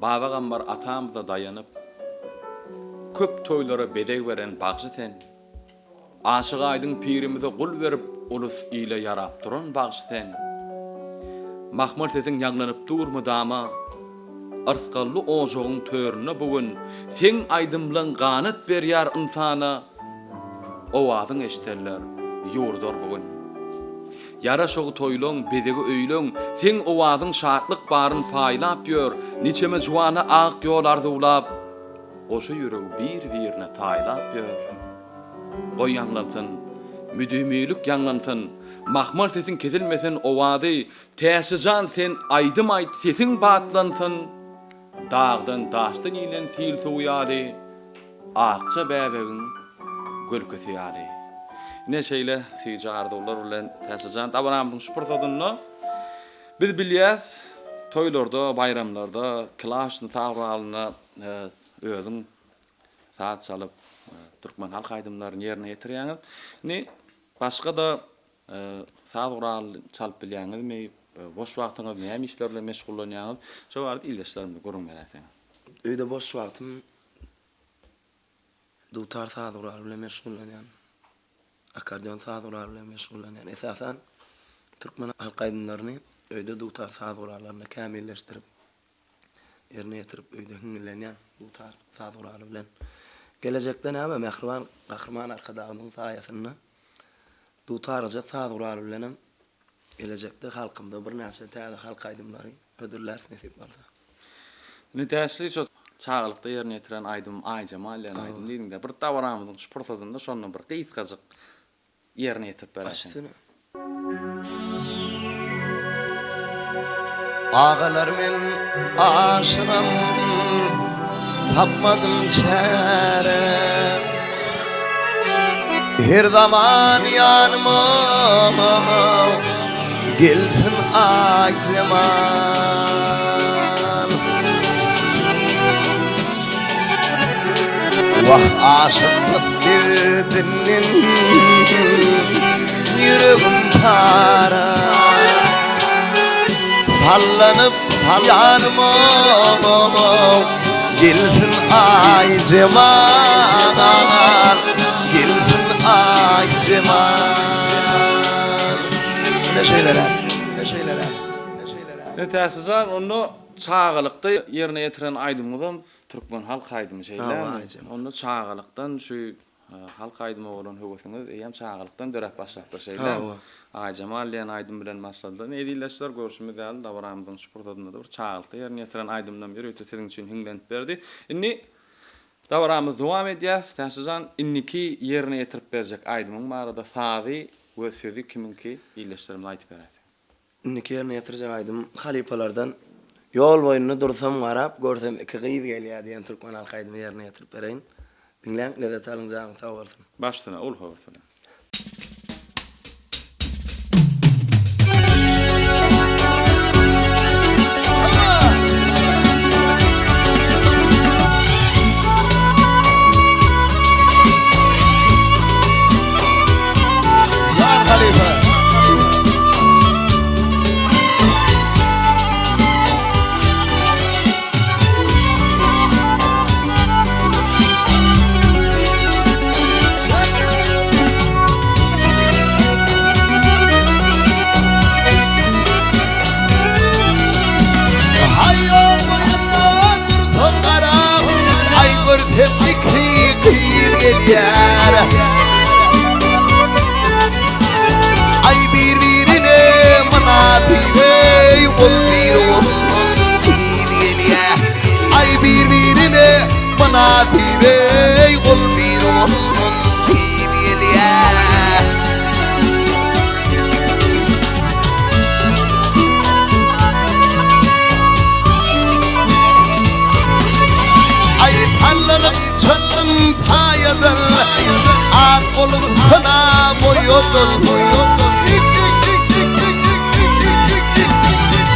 Babagambar atamyza daýanyp, köp toýlara bezeg beren bagşy sen. Aşyk Aýdyň pirimize gul berip ulus ile ýarap duran bagşy sen. Mahmal sesiň ýaňlanyp dur mydama, Yrsgally ojagyň töründe bu gün Seň aýdymlaň ganat berýär ynsana, Owazyň eşidenler ýurdar bu gün. Ýaraşygy toýlaň, bezegi öýleň, Seň owazyň şatlyk baryn paýlap ýör, Niçeme juwana ak ýol arzuwlap, Goşa ýüregi bir-birine taýlap ýör. Goý ýaňlansyn, müdimilik ýaňlansyn, Mahmal sesiň kesilmesin owazy, Täşlijan sen aýdym aýt sesiň batlansyn, Dagdan daşdan inen sil suwy ýaly, Akja bäbegiň gülküsi ýaly. Ine şeýle süýji arzuwlar bilen Täşlijan dabaramyzyň şu pursadynda biz bilýäs toýlarda, baýramlarda klaşny saz guralynda özüň saz çalyp türkmen halk aýdymlaryny ýerine ýetirýäňiz. Indi başga-da saz guralyny çalyp bilýäňizmi? Boş wagtyňyz näme işler bilen meşgullanýaňyz? Şo barada ildeşlerimize gürrüň beräýseňiz. Öýde boş wagtym Dutar saz guraly bilen meşgullanýan. Akkordeon saz guraly bilen meşgullanýan. Esasan, türkmen halk aýdymlaryny öýde dutar saz gurallarynda kämilleşdirip, ýerine ýetirip, öýde hiňňillenýän dutar saz guraly bilen. Gelejekde näme, mähriban Gahryman Arkadagymyzyň saýasynda dutarajak saz guraly bilenem gelejekde halkymyza birnäçe täze halk aýdymlary hödürläris nesip bolsa. Indi Täşli şo çagalykda ýerine ýetiren aýdymym Aýjemal diýen aýdym diýdiňdä. Bir dabaramyzyň şu pursadynda şondan bir gysgajyk ýerine ýetirip beräýseň. Baş üstüne. Agalar men aşygam tapmadym çäre Her zaman ýanyma Gelsin Aýjemal. Wah aşyklyk derdinden ýüregim para. Sallanyp ýanyma gelsin Aýjemal. Gelsin Aýjemal. Ine şeýleräk. Ine şeýleräk. Ine şeýleräk. Ine Täşlijan onda çagalykda ýerine ýetiren aýdymyňyzam türkmen halk aýdymy şeýlemi? Onda çagalykdan şu halk aýdyma bolan höwesiňiz eýýäm çagalykdan döräp başlapdyr şeýlemi? Aýjemal diýen aýdym bilen başlady. Ine ezizleşler görşümiz ýaly dabaramyzyň şu pursadynda-da bir çagalykda ýerine ýetiren aýdymynam ýörite siziň üçin hiňlenip berdi. Indi Dabaramyzy dowam edýäs. Täşlijan, indiki ýerine ýetirip berjek aýdymyň barada sazy we sözi kimiňki ildeşlerimize aýdyp beräýseň. Indiki ýerine ýetirjek aýdymym halypalardan Ýol boýunda dursam garap, görsem iki gyz gelýär diýen türkmen halk aýdymy ýerine ýetirip bereýin. Diňläň, lezzet alyň janyň sag bolsun. Baş üstüne, uly höwes bilen. Jan halypa. Aý ýol boýunda dursam garap, Aý görsem iki gyz gelýär. Aý bir-birine mynasyp eý, Ol biri ondan tiz gelýär. Aý bir-birine mynasyp eý, Ol biri ondan tiz gelýär. Aý sallanyp çykdym paýadan, Ak bolup hyna boýadan.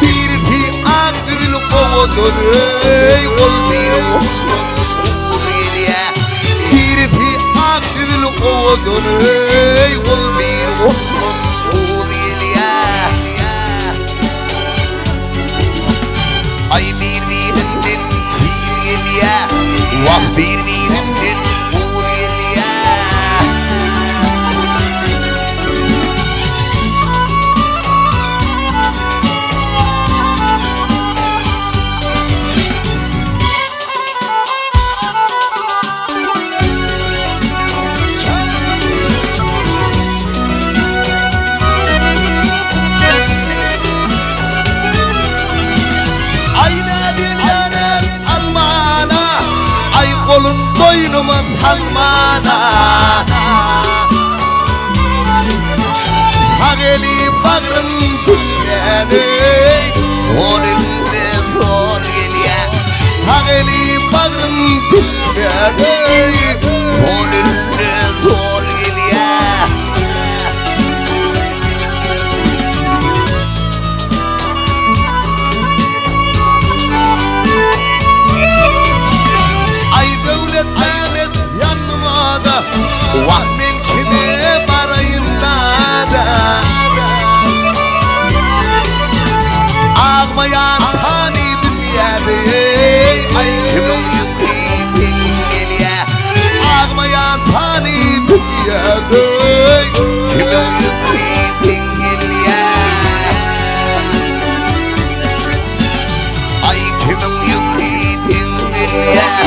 Birisi ak ýüzli owadan, eý, ol biri ondan guzy gelýär. Birisi ak ýüzli owadan, eý, ol biri ondan guzy gelýär. Aý bir-birinden tiz gelýä, Wah bir-birinden uz gelýä. Aý nädilýänem almana, Aý golun boýnuma salmana. Sag eli bagrym dilýän-eý. Sol elinde sol gelýä. Sag eli bagrym dilýän-eý. Sol elinde sol gelýä. Aý Döwletmämmet ýanymada, Wah men kime baraýyn dada. Agmaýan pany dünýäde eý, aý Kimiň ýüki deň gelýä. Agmaýan pany dünýäde eý. Kimiň ýüki deň gelýä. Aý kimiň ýüki deň gelýä.